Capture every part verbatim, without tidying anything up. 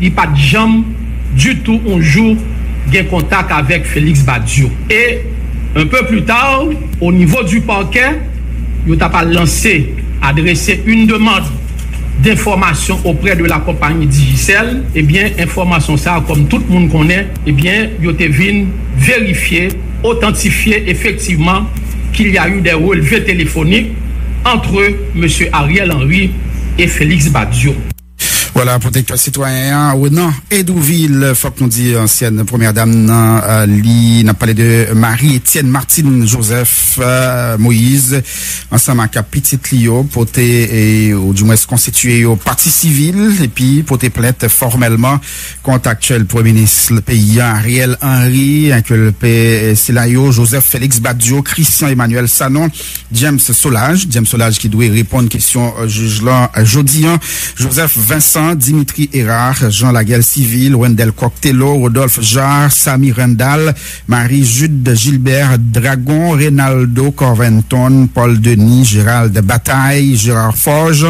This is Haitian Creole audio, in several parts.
li pa t janm ditou yon jou gen kontak avèk Félix Badio. E un peu plus tard, au niveau du parquet, yo t ap al lanse, adrese une demande d'information auprès de la compagnie Digicel. Ebyen, enfòmasyon sa a, kòm tout moun konnen, ebyen, yo te vin verifye, otantifye efektivman qu'il y a eu des relevés téléphoniques entre Monsieur Ariel Henry et Félix Badio. Vwala, pwotektè sitwayen an, Renan Hédouville, fòk nou di, ansyèn premyè dam nan, euh, li, n ap pale de Marie Etienne Martine Joseph, euh, Moïse, ansanm ak pitit li yo, pote, e, oudimwens konstitiye yo pati sivil, epi pote plent fòmèlman kont aktyèl premye minis peyi a, Ariel Henry, ke l pe, e, sila yo, Joseph Félix Badio, Christian Emmanuel Sanon, James Solages, James Solages ki dwe reponn kesyon, euh, jij lan, euh, jodi an, Joseph Vincent, Dimitri Hérard, Jean Laguerre Civil, Wendell Cocktello, Rodolphe Jaar, Samy Randal, Marie Jude Gilbert Dragon, Reynaldo Corventon, Paul Denis, Gérald Bataille, Gérard Forge,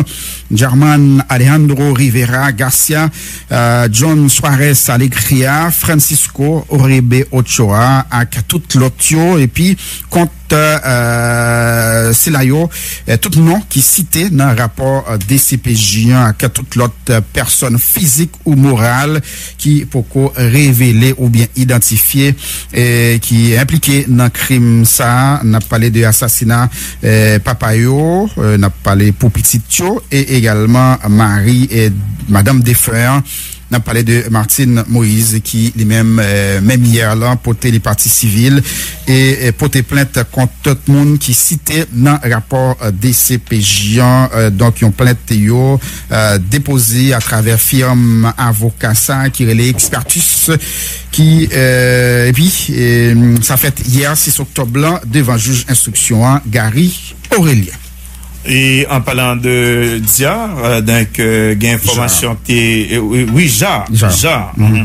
German Alejandro Rivera Garcia, euh, John Suarez Alegria, Francisco Orebe Ochoa ak tout lòt yo, epi kont, euh, sila yo, euh, tout non ki site nan rapò, euh, D C P J an ak tout lòt, euh, pèsòn fizik ou moral ki poko revele oubyen idantifye, e ki enplike nan krim sa a. N ap pale de asasina, e, papa yo, e, n ap pale pou pitit yo, e egalman mari, e, madanm defen an. N ap pale de Martine Moïse ki li menm, e, menm yè lan pote li pati sivil e, e pote plent kont tout moun ki site nan rapò, e, D C P J an. E, donk, yon plent yo, e, depoze atravè firm avoka sa ki rele Expertus, ki, e, epi, e, sa fèt yè sis oktòb lan devan jij enstriksyon an, Gary Aurelien. E an palan de Dya, e, donk, e, gen enfòmasyon ki te, e, wi, wi, Ja, Ja. Ja, mhm.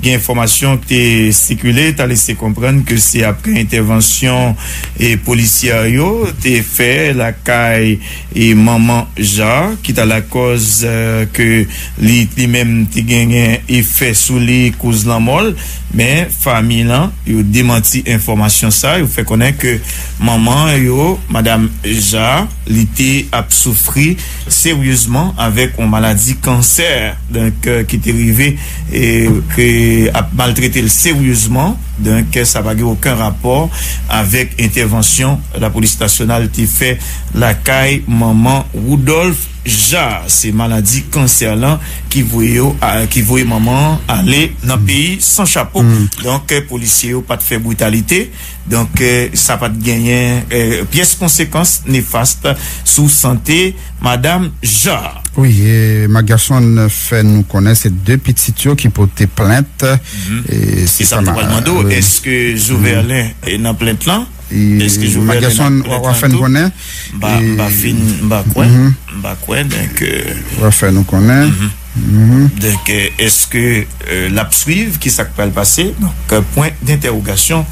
Gen enfòmasyon ki te sikile, ta lese konprann ke se apre entèvansyon e polisye yo te fè lakay e manman Ja, ki ta lakòz, e, ke li, li menm te genyen efè sou li, koz lanmò l. Men fanmi lan, yo demanti enfòmasyon sa, yo fè konnen ke manman yo, madam Ja, li te ap soufri seryezman avèk yon maladi kansè, donk, e, ki te rive, e, ke ap maltrete l seryezman, donk, sa pa gen okenn rapò avèk entèvansyon lapolis nasyonal te fè lakay manman Woudòlf Ja. Se maladi kansè lan ki voye yo, a, ki voye manman an ale nan peyi san chapo. Donk, e, polisye yo pa t fè britalite. Donk, e, sa pa t genyen, e, pyès konsekans nefast sou sante madam Ja. Wi, e, Mac Garçon fè nou konnen se de pitit yo ki pote plent. E se sa m te pral mande w, èske Joverlin, e, nan plent lan? Èske Joverlin nan plent lan tou? M pa, m pa fin, m pa kwè. M pa kwè, donk, e, w a fè nou konnen. Donk, e, èske, e, l ap swiv, kisa k pral pase? Donk, e, pwen dentèwogasyon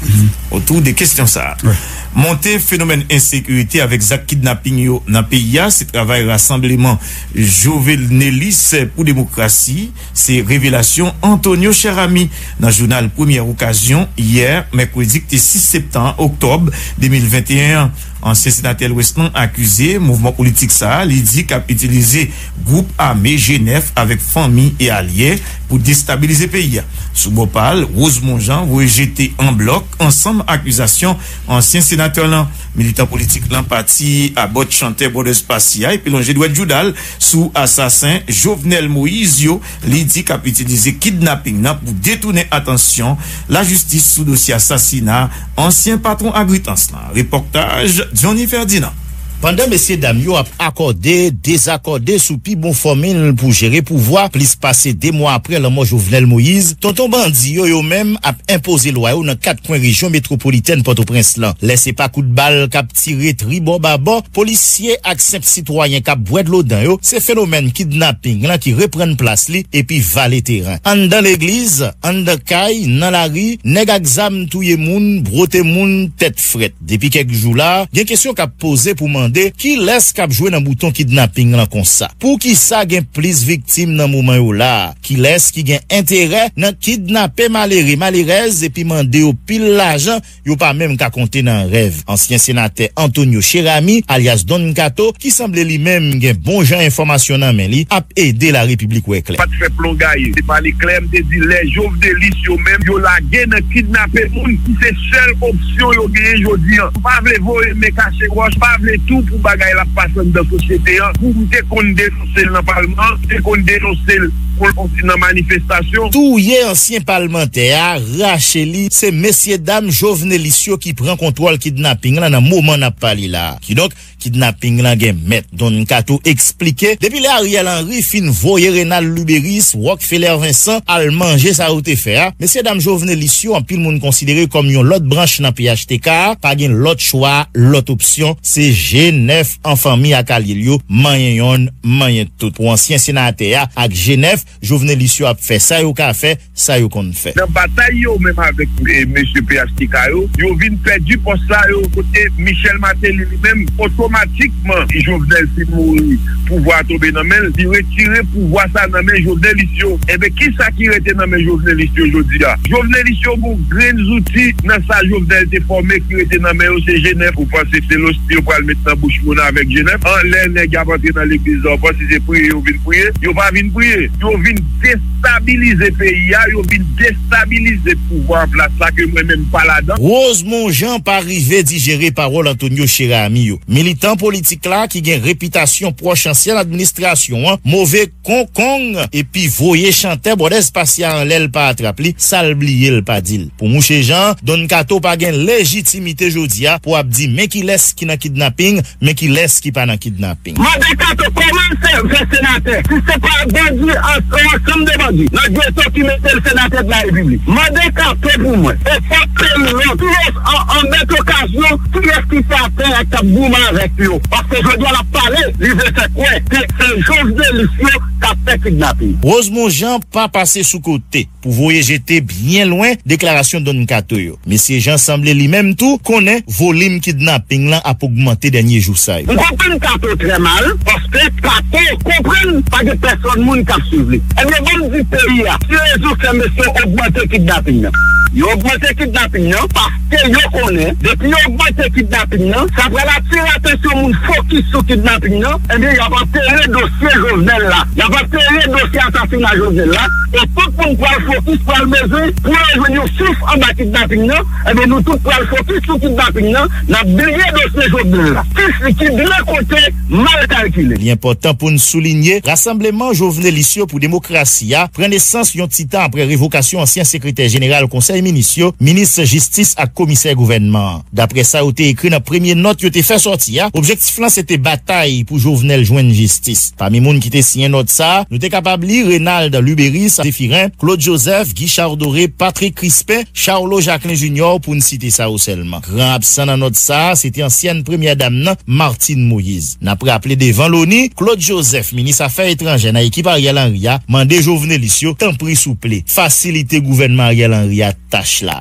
otou de kesyon sa a. Monte fenomèn ensekirite avèk zak kidnaping yo nan peyi a, se travay rasanbleman Jovenelis pou Demokrasi, se revelasyon Antonio Cheramy nan jounal Premyè Okazyon yè, mèkredi ki te sis septanm, oktòb de mil venteyen an. Ansyen senatè Lwès lan akize mouvman politik sa a, li di k ap itilize gwoup ame G nèf avèk fanmi e alye pou destabilize peyi a. Sou bò pa l, Rosemond Jean rejete an blòk ansanm akizasyon ansyen senatè lan. Militan politik lan pati Abbott Chanter Brothers Pasi a epi lonje dwèt jouda l sou asasen Jovenel Moïse yo, li di k ap itilize kidnaping nan pou detounen atansyon lajistis sou dosye asasina ansyen patwon Agritans lan. Repòtaj Johnny Ferdinand. Pandan mesye dam yo ap akòde, dezakòde sou pi bon fòmil pou jere pouvwa, plis pase de mwa apre lanmò Jovenel Moïse, tonton bandi yo, yo menm, ap enpoze lwa yo nan kat kwen rejyon metwopolitèn Pòtoprens lan. Lè se pa kout bal k ap tire tribò babò, polisye ak senp sitwayen k ap bwè dlo dan yo, se fenomèn kidnaping lan ki reprann plas li epi vale teren. Anndan legliz, anndan kay, nan lari, nèg ak zam touye moun, bwote moun, tèt frèt. Depi kèk jou la, gen kesyon k ap poze pou mande de kilès k ap jwe nan bouton kidnaping lan konsa. Poukisa gen plis viktim nan moman yo la a? Kilès ki gen enterè nan kidnape malere, malerèz epi mande yo pil lajan yo pa menm ka konte nan rèv? Ansyen senatè Antonio Cheramy, alyas Don Kato, ki sanble li menm gen bon jan enfòmasyon nan men li, ap ede Larepiblik wè klè. Pa t fè plon gaye, se pale klè, m te di lè jovenelis yo menm, yo lage nan kidnape moun ki se sèl opsyon yo genyen jodi an. M pa vle voye men kache wòch, m pa vle tou pou bagay la pase anndan sosyete an. Pou m te konn denonse l nan palman an, m te konn denonse l pou l nan manifestasyon. Touye ansyen palmantè a, rache li, se mesye dam jovenelis yo ki pran kontwòl kidnaping lan nan moman n ap pale la a. Kidonk, kidnaping lan gen mèt. Don Kato eksplike, depi lè Ariel Henry fin voye Renald Luberice, Rockefeller Vincent al manje sa yo te fè a, mesye dam jovenelis yo, anpil moun konsidere kòm yon lòt branch nan P H T K a, pa gen lòt chwa, lòt opsyon, se G nèf an fanmi ak alye l yo, manyen yonn, manyen tout. Pou ansyen senatè a ak G nèf, jovenelis yo ap fè sa yo ka fè, sa yo konn fè. Nan batay yo menm avèk, e, mesye P H T K yo, yo vin pèdi pòs sa yo kote Michel Martelly li menm, otomatikman, Jovenel fin mouri, pouvwa a tonbe nan men l, li retire pouvwa sa nan men jovenelis yo. Enben, kisa ki rete nan men jovenelis yo jodi a? Jovenelis yo gon grenn zouti nan sa Jovenel te fòme ki rete nan men yo, se G nèf. Ou panse se losti yo pral met nan bouch moun avèk G nèf? An, lè nèg y ap antre nan legliz la, ou panse se priye yo vin priye? Yo pa vin priye. Yo vin destabilize peyi a, yo vin destabilize pouvwa an plas la ke mwen menm m pa ladan. Rosemond Jean pa rive dijere pawòl Antonio Cheramy yo. Militan politik la ki gen repitasyon pwòch ansyen administrasyon an, move konkong epi voye chantè bòdèz pasya anlè l pa atrap li, sa l bliye l pa di l. Pou mouche Jean, Don Kato pa gen lejitimite jodi a pou ap di men kilès ki nan kidnaping, men kilès ki pa nan kidnaping. Mande Kato kòman l fè, fè senatè, si se pa bandi, an, yon ansanm de bandi nan geto ki mete l senatè de la repiblik. Mande Kato pou mwen. E fòk ke l rantre an, an mèt okazyon, kiyès ki fè afè ak k ap goumen avèk yo. Paske jodi a l ap pale, li vle fè kwè ke se jovenelis yo k ap fè kidnaping. Rosemond Jean pa pase sou kote pou voye jete byen lwen deklarasyon Don Kato yo. Mesye Jean sanble li menm tou konnen volim kidnaping lan ap ogmante dènye jou sa yo. M konprann Kato trè mal, paske Kato konprann pa gen pèsòn moun k ap swiv li. Ebyen, ban m di peyi a, ki rezon fè mesye ogmante kidnaping nan? Yo ogmante kidnaping nan paske yo konnen, depi yo ogmante kidnaping nan, sa pral atire atansyon moun fokis sou kidnaping nan, ebyen, y ap antere dosye Jovenel la, y ap antere dosye asasina Jovenel la, e tout moun pral fokis, pral bezwen pou yo jwenn yon souf anba kidnaping nan, ebyen, nou tout pral fokis sou kidnaping nan, n ap bliye dosye Jovenel la. Ki fi, ki byen kote, mal kalkile. Li enpòtan pou n soulinye, rasanbleman jovenelis yo pou demokrasi a pran nesans yon ti tan apre revokasyon ansyen sekretè jeneral Konsèy Minis yo, minis jistis ak komisè gouvènman an. Daprè sa yo te ekri nan premye nòt yo te fè sòti a, objektif lan se te batay pou Jovenel jwenn jistis. Pami moun ki te siyen nòt sa a, nou te kapab li Renald Luberice, Zéphirin, Claude Joseph, Guy Chardoré, Patrick Crispin, Charlot Jacquelin Junior, pou n site sa yo sèlman. Gran absan nan nòt sa a, se te ansyèn premyè dam nan, Martine Moïse. N ap raple devan loni, Claude Joseph, minis afè etranjè nan ekip Ariel Henry a, mande jovenelis yo, tanpri souple, fasilite gouvènman Ariel Henry a tach la.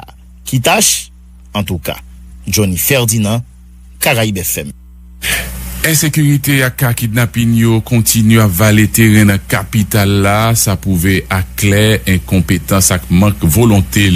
Ki tach? Antouka, Johnny Ferdinand, Caraïbes F M. Ensekirite ak ka kidnapin yo kontinye ap vale teren nan kapital la, sa pwouve aklè enkonpetans ak mank volonte